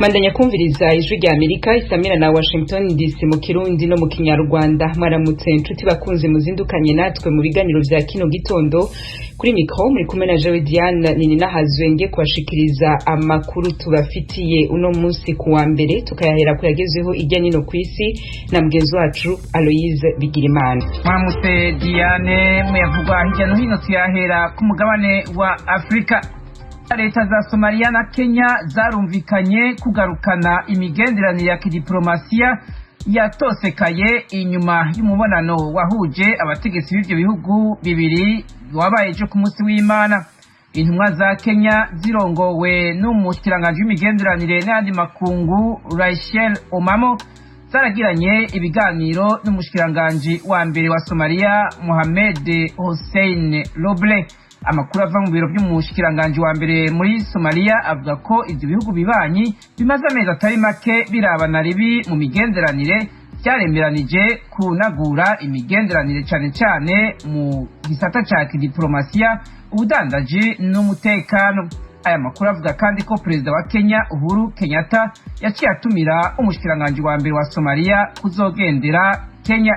Mandanya kumviriza Ijwi rya Amerika isamira na Washington DC mu Kirundi no mu Kinyarwanda. Mwaramutse inshuti bakunze muzindukanye natwe mu biganiro vya kino gitondo. Kuri mikro muri kumwe na Jewe Diane Nininahazwe, nge kubashikiriza amakuru tubafitiye uno munsi ku wa mbere, tukayahera kuyagezeho irya nino kw'isi na mugenzi wacu Aloise Bigirimana. Mwaramutse Diane, muyavugwa hirya no hino tuyahera ku mugabane wa Afurika. Leta za Somaliya na Kenya zarumvikanye kugarukana imigenderanire ya kidiplomasiya yatosekaye inyuma y'umubonano wahuje abategetsi b'ivyo bihugu bibiri wabaye ejo ku munsi w'Imana. Intumwa za Kenya zirongowe n'umushikiranganji w'imigenderanire n'ayandi makungu Rachel Omamo zaragiranye ibiganiro n'umushikiranganji wa mbere wa Somaliya Mohamed Hussein Roble. Amakuru ava mu biro by'umushikiranganji wa mbere muri Somaliya avuga ko ivyo bihugu bibanyi bimaze amezi atari make birabana ribi mu migenderanire vyaremeranije kunagura imigenderanire, cane cane mu gisata ca kidiplomasiya, ubudandaji n'umutekano. Aya makuru avuga kandi ko perezida wa Kenya Uhuru Kenyatta yaciye atumira umushikiranganji wa mbere wa Somaliya kuzogendera Kenya.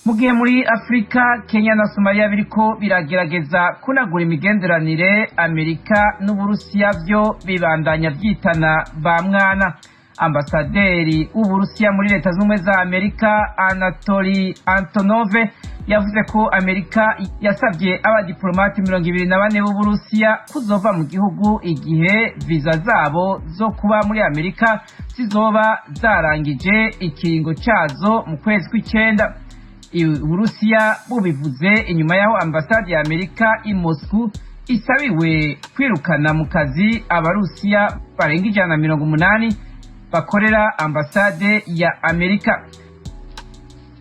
Mu gihe muri Afurika Kenya na Somaliya biriko biragerageza kunagura imigenderanire, Amerika n'Uburusiya vyo bibandanya vyitana ba mwana. Ambasaderi w'Uburusiya muri Leta z'Ubumwe za Amerika Anatoli Antonove yavuze ko Amerika yasabye abadiplomate 24 b'Uburusiya kuzova mu gihugu igihe viza zabo zo kuba muri Amerika zizoba zarangije ikiringo cazo mu kwezi kw'icenda. Uburusiya bubivuze inyuma y'aho ambasade ya Amerika i Moscou isabiwe kwirukana mu kazi Abarusiya barenga 180 bakorera ambasade ya Amerika.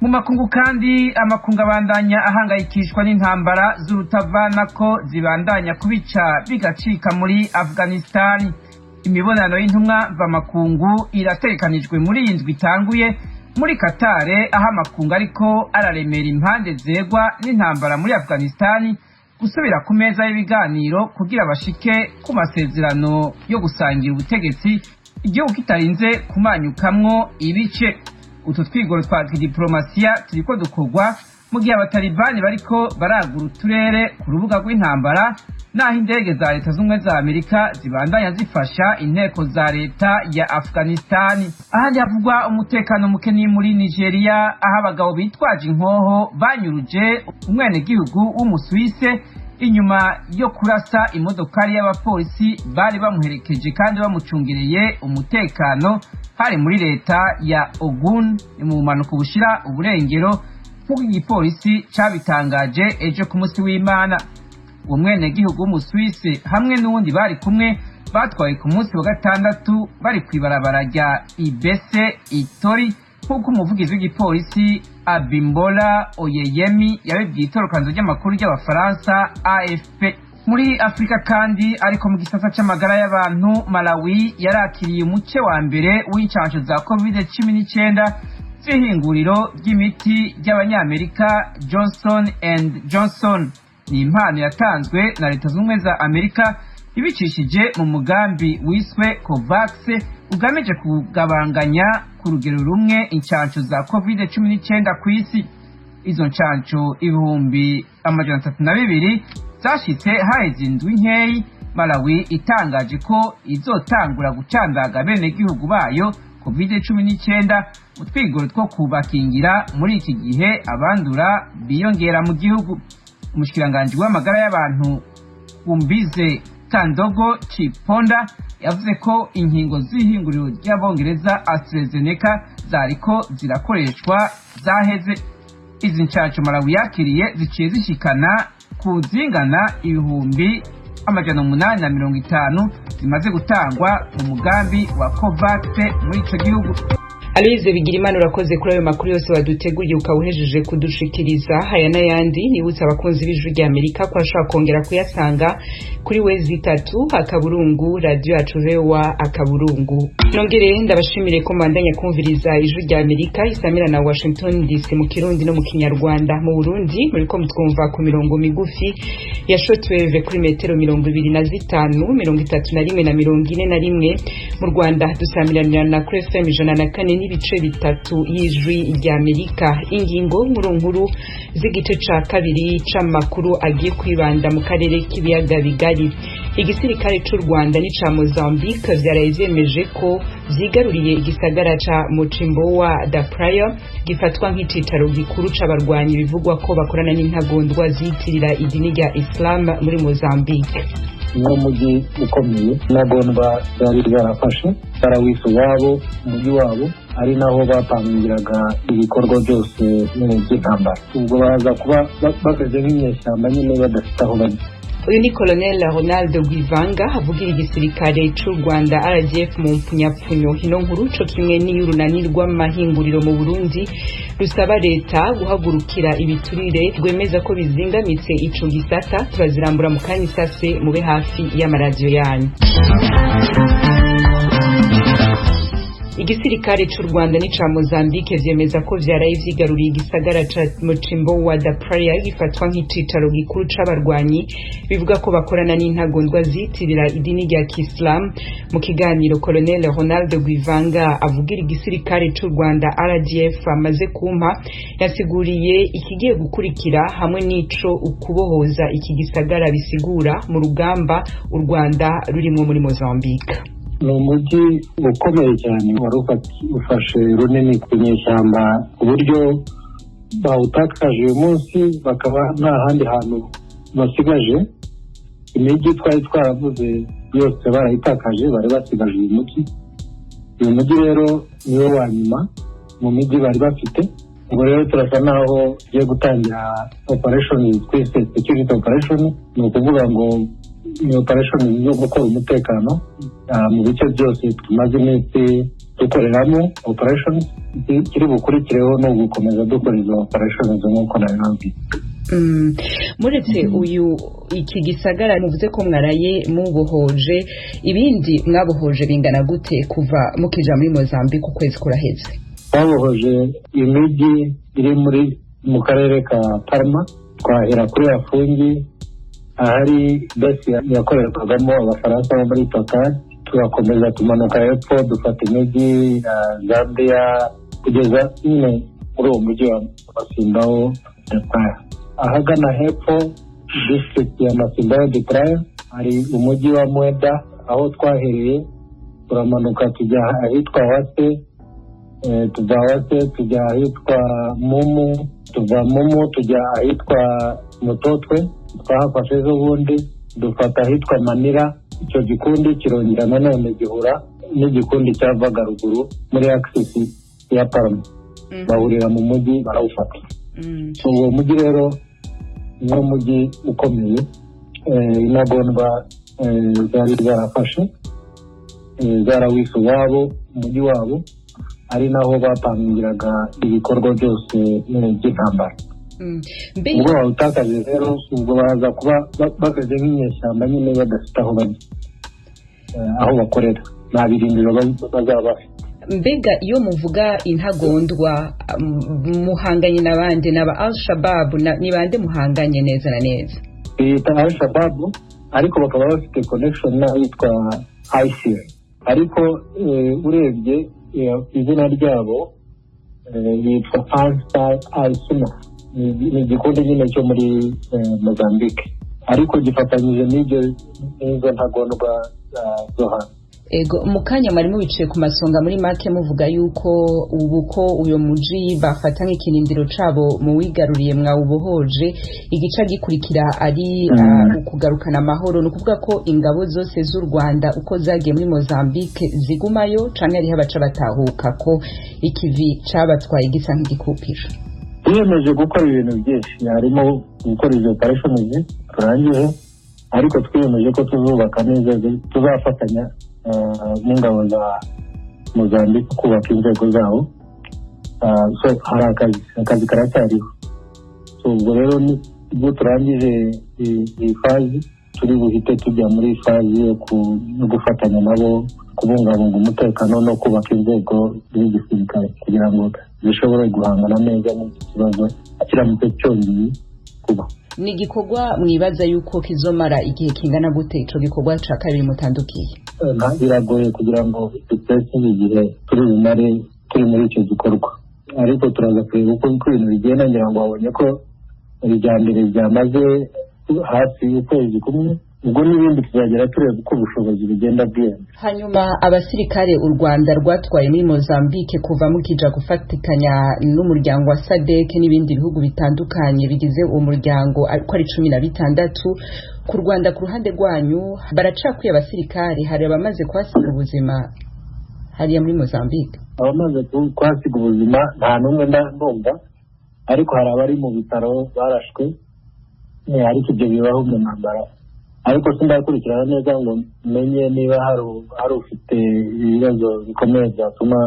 Mu makungu kandi, amakungu abandanya ahangayikishwa n'intambara z'urutavanako zibandanya kubica bigacika muri Afghanistan. Imibonano y'intumwa mvamakungu irategekanijwe muri iyi ndwi itanguye muri Katare, aho amakungu ariko araremera impande zegwa n'intambara muri Afghanistan gusubira ku meza y'ibiganiro kugira bashike ku masezerano yo gusangira ubutegetsi, igihugu kitarinze kumanyukamwo ibice. Utu twigoro twa kidiplomasiya turiko dukorwa mu gihe Abatalibani bariko baragura uturere ku rubuga rw'intambara, naho indege za Leta z'Ubumwe za Amerika zibandanya zifasha inteko za leta ya Afghanistan. Ahandi havugwa umutekano muke ni muri Nigeria, aho abagabo bitwaje inkoho banyuruje umwenegihugu w'Umusuwise inyuma yo kurasa imodokari y'abapolisi bari bamuherekeje kandi bamucungereye umutekano. Hari muri leta ya Ogun, ni mu bumanuko bushira uburengero, nk'uko igipolisi cabitangaje ejo ku munsi w'Imana. Uwo mwenegihugu w'Umusuwisi hamwe n'uwundi bari kumwe batwaye ku munsi wa gatandatu bari kw'ibarabara rya Ibese Itori, nk'uko umuvugizi w'igipolisi Abimbola Oyeyemi yabibwiye itorokanzo ry'amakuru ry'Abafaransa AFP. Muri Afurika kandi, ariko mu gisata c'amagara y'abantu, Malawi yarakiriye umuce wa mbere w'incansho za COVID-19 z'ihinguriro ry'imiti ry'Abanyamerika Johnson and Johnson. Ni impano yatanzwe na Leta z'Ubumwe za Amerika ibicishije mu mugambi wiswe COVAX, ugamije kugabanganya ku rugero rumwe incansho za COVID-19 ku isi. Izo ncanco 302,000 zashitse haheze indwi nkeyi Malawi itangaje ko izotangura gucandaga abenegihugu bayo COVID-19 mu twigoro two kubakingira muri iki gihe abandura biyongera mu gihugu. Umushikiranganji w'amagara y'abantu Umbize Kandogo Chiponda yavuze ko inkingo z'ihinguriro ry'Abongereza AstraZeneca zariko zirakoreshwa zaheze. Izi ncaco Malawi yakiriye ziciye zishikana ku zingana 850,000 zimaze gutangwa mu mugambi wa COVAX muri ico gihugu. Aloise Bigirimana, urakoze kuri ayo makuru yose waduteguriye ukawuhejeje kudushikiriza. Aya n'ayandi nibutsa abakunzi b'Ijwi rya Amerika ko ashobora kongera kuyasanga kuri www.radioyacuvoa.. Nongere ndabashimire ko mwandanya kumviriza Ijwi rya Amerika isamira na Washington DC mu Kirundi no mu Kinyarwanda. Mu Burundi muriko mutwumva ku mirongo migufi ya shortwave kuri metero 25, 31 na 41. Mu Rwanda dusamiranira na kuri FM 104.3 y'Ijwi rya Amerika. Ingingo nkuru nkuru z'igice ca kabiri c'amakuru agiye kwibanda mu karere k'ibiyaga bigari: igisirikare c'u Rwanda n'ica Mozambique vyaraye vyemeje ko vyigaruriye igisagara ca Mocimboa da Praia, gifatwa nk'icicaro gikuru c'abarwanyi bivugwa ko bakorana n'intagondwa ziyitirira idini rya Islam muri Mozambique. Niwo mujyi ukomeye intagondwa zari zarafashe, barawise uwabo, umujyi wabo, ari naho bapangiraga ibikorwa byose by'intambara. Ubwo baza kuba bameze nk'inyeshyamba nyine, badafite aho bajya. Uyu ni Colonel Ronald Gwivanga, avugira igisirikare c'u Rwanda, RDF mu mpfunyapfunyo. Ino nkuru co kimwe n'iy'urunani rw'amahinguriro mu Burundi rusaba leta guhagurukira ibiturire, rwemeza ko bizingamitse ico gisata, turazirambura mu kanya isase. Mube hafi y'amaradiyo yanyu. Igisirikare c'u Rwanda n'ica Mozambique vyemeza ko vyaraye vyigaruriye igisagara ca Mocimboa da Praia, gifatwa nk'icicaro gikuru c'abarwanyi bivuga ko bakorana n'intagondwa zitirira idini rya Kiislamu. Mu kiganiro Colonel Ronald Gwivanga, avugira igisirikare c'u Rwanda, RDF, amaze kumpa, yasiguriye ikigiye gukurikira hamwe n'ico ukubohoza iki gisagara bisigura mu rugamba u Rwanda rurimwo muri Mozambique. Ni umujyi ukomeye cyane, wari ufashe runini ku nyeshyamba, ku buryo bawutakaje uyu munsi bakaba nta handi hantu basigaje. Imijyi twari twaravuze yose barayitakaje, bari basigaje uyu mujyi. Uyu mujyi rero niwo wa nyuma mu mijyi bari bafite. Ubwo rero turasa naho tugiye gutangira operation twise security operation, ni ukuvuga ngo ni operation zo gukora umutekano mu bice byose tumaze iminsi dukoreramo operation. Kiri bukurikireho ni ugukomeza dukora izo operation nk'uko nabibabwiye. Muretse uyu iki gisagara muvuze ko mwaraye mubohoje, ibindi mwabohoje bingana gute kuva mukija muri Mozambique ukwezi kuraheze? Twabohoje imijyi iri muri mu karere ka Palma. Twahera kuri Afungi, ahari base yakorerwagamo Abafaransa bo muri Total, turakomeza tumanuka hepfo, dufata imijyi ya Zambia kugeza nyine muri uwo mujyi wa Mocimboa da Praia. Ahagana hepfo, district ya Mocimboa da Praia, hari umujyi wa Mueda, aho twahereye turamanuka tujya ahitwa Wasse, tuva Wasse tujya ahitwa Mumu, tuva Mumu tujya ahitwa Mutotwe, twahafashe ejo bundi, dufata ahitwa Manila. Icyo gikundi kirongera nanone gihura n'igikundi cyavaga ruguru muri axis ya Palma, bahurira mu mujyi barawufata. Uwo mujyi rero niwo mujyi ukomeye intagondwa zari zarafashe, zarawise uwabo, umujyi wabo, ari naho bapangiraga ibikorwa byose by'intambara. Ubwo bawutakaje rero, ubwo baza kuba bameze nk'inyeshyamba nyine, badafite aho bajya, aho bakorera, nta birindiro bazaba bafite. Mbega iyo muvuga intagondwa, muhanganye n'abandi n'aba Al Shabab? Ni bande muhanganye neza na neza? Biyita Al Shabab, ariko bakaba bafite connection n'ahitwa ISIL. Ariko urebye izina ryabo, yitwa Ansar Al Sunna. Ni igikundi nyine cyo muri Mozambique, ariko gifatanyije n'ibyo n'izo ntagondwa zo hanze. Ego, mu kanya mwari mubicaye ku masonga muri make, muvuga yuko ubu ko uyo muji bafata nk'ikirindiro cabo muwigaruriye, mwawubohoje, igica gikurikira ari ukugarukana amahoro. Ni ukuvuga ko ingabo zose z'u Rwanda uko zagiye muri Mozambique zigumayo, canke hariho abaca batahuka, ko ikivi cabatwaye gisa nk'igikupiro? Twiyemeje gukora ibintu byinshi, harimo gukora izo operation turangije, ariko twiyemeje ko tuzubaka n'inzego, tuzafatanya n'ingabo za Mozambique kubaka inzego zabo. So hari akazi karacyariho. So ubwo rero ubwo turangije iyi phase, turi buhite tujya muri phase yo gufatanya nabo kubungabunga umutekano no kubaka inzego z'igisirikare kugira ngo zishobore guhangana neza n'iki kibazo kiramutse cyongeye kuba. Ni igikorwa mwibaza yuko kizomara igihe kingana gute, ico gikorwa ca kabiri mutandukiye? Biragoye kugira ngo dutese igihe turi bumare turi muri icyo gikorwa, ariko turaza kureba uko ibintu bigenda. Ngira ngo wabonye ko irya mbere ryamaze hafi y'ukwezi kumwe, ubwo n'ibindi tuzagera tureba uko ubushobozi bugenda bwiyongera. Hanyuma abasirikare u Rwanda rwatwaye muri Mozambique kuva mukija gufatikanya n'umuryango wa SADC n'ibindi bihugu bitandukanye bigize uwo muryango uko ari 16, ku Rwanda ku ruhande rwanyu baracakwiye abasirikare? Hari abamaze kuhasiga ubuzima hariya muri Mozambique? Abamaze kuhasiga ubuzima nta n'umwe ndumva, ariko hari abari mu bitaro barashwe, ariko ibyo bibaho mu ntambara. Ariko sindakurikirana neza ngo menye niba hari ufite ibibazo bikomeye byatuma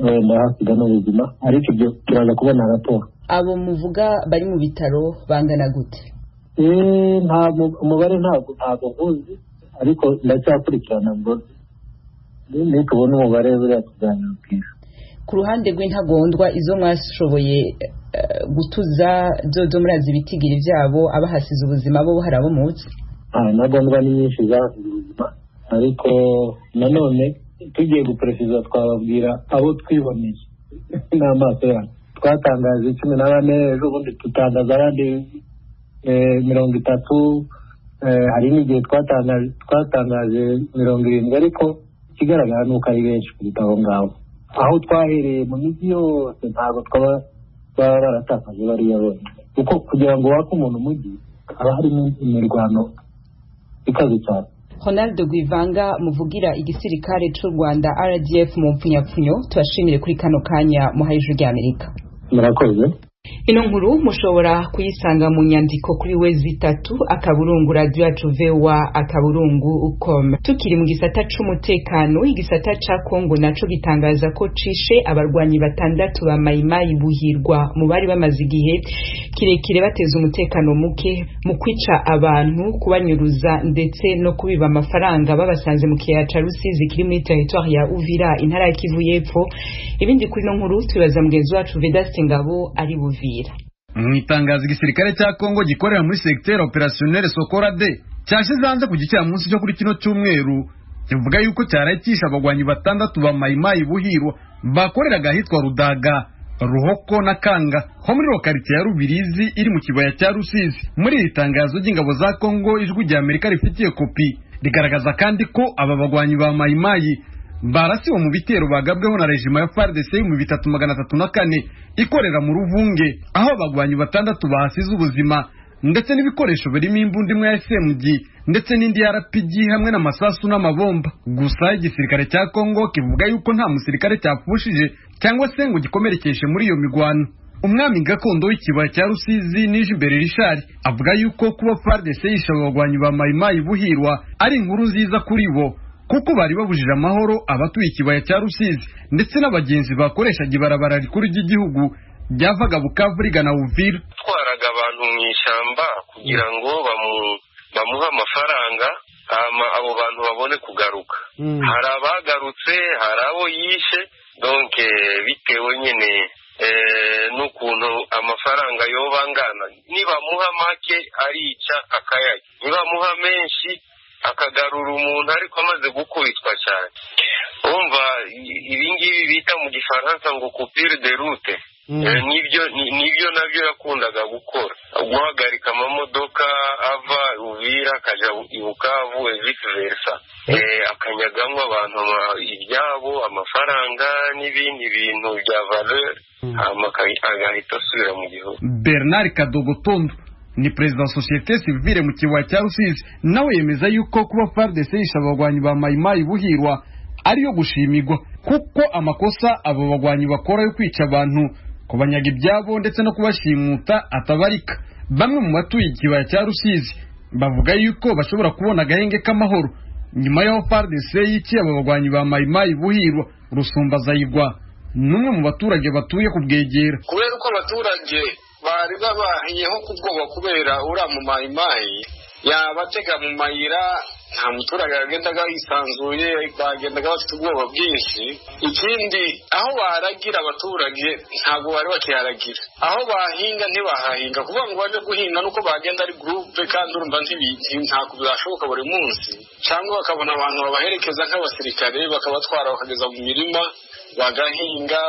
wenda hasiga n'ubuzima, ariko ibyo turaza kubona raporo. Abo muvuga bari mu bitaro bangana gute? Ntabwo umubare ntabwo nkuzi, ariko ndacyakurikirana ngo nitubona umubare buriya tuzanabwira. Ku ruhande rw'intagondwa, izo mwashoboye gutuza zozo murazi ibitigiri byabo, abahasize ubuzima bo hari abo muzi? Intagondwa ni nyinshi zahasize ubuzima, ariko nanone tugiye guperesiza twababwira abo twiboneye n'amaso yacu. Twatangaje 14, ejo bundi tutangaza abandi 30, hari n'igihe twatangaje 70, ariko ikigaragara ni uko ari benshi kuruta aho ngaho. Aho twahereye mu mijyi yose ntabwo twaba baratakaje bariya bose, kuko kugira ngo wake umuntu umujyi haba harimo imirwano ikaze cyane. Ronald Rwivanga, muvugira igisirikare c'u Rwanda RDF mu mpfunyapfunyo, tubashimire kuri kano kanya muhaye Ijwi ry'Amerika. Murakoze. Ino nkuru mushobora kuyisanga mu nyandiko kuri www.radioyacuvoa.com. Tukiri mu gisata c'umutekano, igisata ca Kongo naco gitangaza ko cishe abarwanyi 6 ba Maimai Buhirwa mu bari bamaze igihe kirekire bateza umutekano muke mu kwica abantu, kubanyuruza ndetse no kubiba amafaranga babasanze mu kiyaya ca Rusizi kiri muri territoire ya Uvira, intara ya Kivu y'Epfo. Ibindi kuri ino nkuru tubibaza mugenzi wacu Vedaste Ngabo ari Buvira. Mu itangazo igisirikare cya Kongo gikorera muri secteur opérationnel Sokola D cyashize hanze ku gicamunsi cyo kuri kino cyumweru, kivuga yuko cyarayicisha abagwanyi 6 ba Maimai Buhirwa bakoreraga ahitwa Rudaga, Ruhoko na Kanga ho muri lokalite ya Rubirizi iri mu kibaya cya Rusizi. Muri iri tangazo ry'ingabo za Kongo Ijwi rya Amerika rifitiye kopi rigaragaza kandi ko aba bagwanyi ba Maimai barasiwe mu bitero bagabweho na rejima ya FARDC mu 3304 ikorera mu Ruvunge, aho abagwanyi 6 bahasize ubuzima ndetse n'ibikoresho birimo imbunda imwe ya SMG ndetse n'indi ya RPG hamwe n'amasasu n'amabomba. Gusa igisirikare cya Kongo kivuga yuko nta musirikare cyapfushije cyangwa se ngo gikomerekeshe muri iyo migwano. Umwami gakondo w'ikibaya cya Rusizi Nijimbere Richard avuga yuko kuba FARDC yishe abagwanyi ba Maimai Buhirwa ari inkuru nziza kuri bo, kuko bari babujije amahoro abatuye ikibaya cya Rusizi ndetse n'abagenzi bakoreshaga ibarabara rikuru ry'igihugu ryavaga Bukavu rigana Uvira. Twaraga abantu mu ishyamba kugira ngo bamuhe amafaranga abo bantu babone kugaruka. Hari abagarutse, hari abo yishe, donc bitewe nyine n'ukuntu amafaranga yoba angana. Nibamuha make arica akayarya, nibamuha menshi akagarura umuntu ariko amaze gukubitwa cyane. Umva ibingibi bita mu gifaransa ngo coupure de route, nibyo nabyo yakundaga gukora, guhagarika amamodoka ava Uvira akajya i Bukavu et vice versa, akanyagamo abantu ibyabo, amafaranga n'ibindi bintu bya valeur, agahita asubira mu gihugu. Bernard Kadogotondo ni perezida wa societe civile mu kibaya cya Rusizi, nawe yemeza yuko kuba FARDC yishe abagwanyi ba Maimai Buhirwa ariyo gushimigwa, kuko amakosa abo bagwanyi bakora yo kwica abantu, kubanyaga ibyabo ndetse no kubashimuta atabarika. Bamwe mu batuye ikibaya cya Rusizi bavuga yuko bashobora kubona agahenge k'amahoro Nyuma y'aho FARDC yiciye abo bagwanyi ba Mayimayi Buhirwa, Rusumbazayigwa n'umwe mu baturage batuye ku Bwegera. Kubera uko abaturage bari babahiyeho ku bwoba kubera uriya mu Mayimayi yabatega mu mayira, nta muturage yagendaga yisanzuye, bagendaga bafite ubwoba bwinshi. Ikindi, aho baragira abaturage ntabwo bari bakiharagira, aho bahinga ntibahahinga, kuvuga ngo baje guhinga nuko bagenda ari groupe, kandi urumva ntabwo byashoboka buri munsi, cyangwa bakabona abantu babaherekeza nk'abasirikare bakabatwara bakageza mu mirima bagahinga,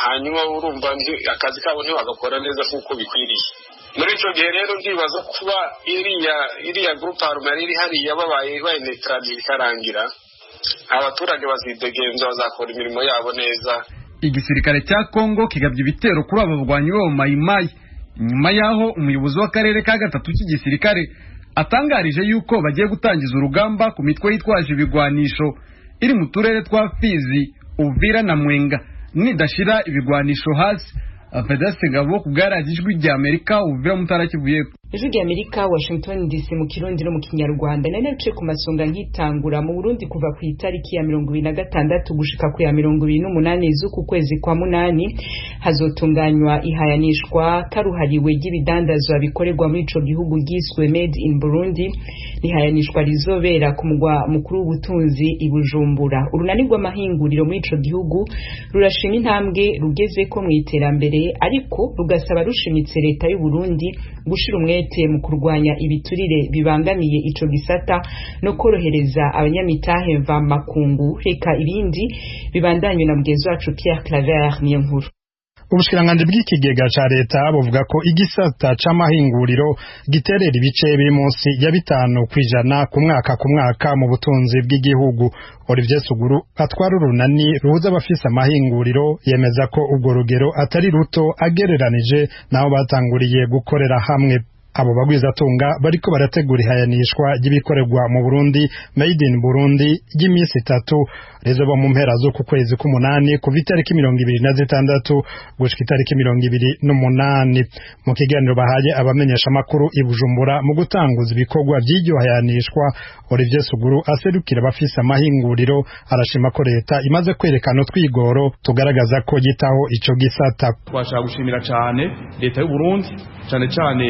hanyuma urumva akazi kabo ntibagakora neza nk'uko bikwiriye. Muri icyo gihe rero ndibaza kuba iriya groupe armée yari iri hariya babaye bayinetralize ikarangira, abaturage bazidegemvya, bazakora imirimo yabo neza. Igisirikare cya Kongo kigabye ibitero kuri abo barwanyi b'abo Mayimayi nyuma y'aho umuyobozi w'akarere ka gatatu k'igisirikare atangarije yuko bagiye gutangiza urugamba ku mitwe yitwaje ibigwanisho iri mu turere twa Fizi, Uvira na Mwenga nidashira ibigwanisho hasi. Vedaste Ngabo ku bwa Ijwi rya Amerika, Uvira, Mutara Kivu y'Epfo. Ijwi rya Amerika, Washington DC, mu Kirundi no mu Kinyarwanda. Nari naciye ku masonga nkitangura: mu Burundi, kuva ku itariki ya 26 gushika ku ya 28 z'uku kwezi kwa munani, hazotunganywa ihayanishwa karuhariwe ry'ibidandazwa bikorerwa muri ico gihugu ryiswe Made in Burundi. Ihayanishwa rizobera ku mugwa mukuru w'ubutunzi i Bujumbura. Urunani rw'amahinguriro muri ico gihugu rurashima intambwe rugezeko mu iterambere, ariko rugasaba rushimitse leta y'u Burundi gushira umwete mu kurwanya ibiturire bibangamiye ico gisata no korohereza abanyamitahe mvamakungu. Reka ibindi bibandanywe na mugenzi wacu Pierre Claver Niyonkuru. Ubushikiranganji bw'ikigega ca leta buvuga ko igisata c'amahinguriro giterera ibice biri munsi ya 5% ku mwaka ku mwaka mu butunzi bw'igihugu. Olivier Suguru atwara urunani ruhuza abafise amahinguriro yemeza ko urwo rugero atari ruto agereranije n'aho batanguriye gukorera hamwe. Abo bagwizatunga bariko barategura ihayanishwa ry'ibikorerwa mu Burundi, Made in Burundi, ry'iminsi 3 rizoba mu mpera z'uku kwezi k'umunani, kuva itariki 26 gushika itariki 28. Mu kiganiro bahaye abamenyesha amakuru i Bujumbura mu gutanguza ibikorwa by'iryo hayanishwa, Olivier Suguru aserukira abafise amahinguriro arashima ko leta imaze kwerekana utwigoro tugaragaza ko yitaho ico gisata. Twashaka gushimira cyane leta y'u Burundi, cyane cyane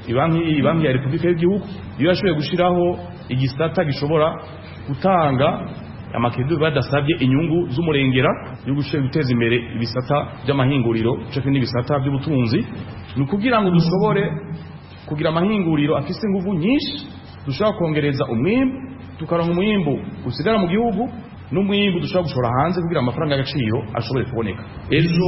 ibanki ya Repubulika y'igihugu, iyo yashoboye gushiraho igisata gishobora gutanga amakredi badasabye inyungu z'umurengera yo guteza imbere ibisata by'amahinguriro cyo n'ibisata by'ubutunzi. Ni ukugira ngo dushobore kugira amahinguriro afise ingufu nyinshi, dushobora kongereza umwimbu, tukaronka umwimbu usigara mu gihugu n'umwimbu dushobora gushora hanze kugira amafaranga y'agaciro ashobore kuboneka. Ejo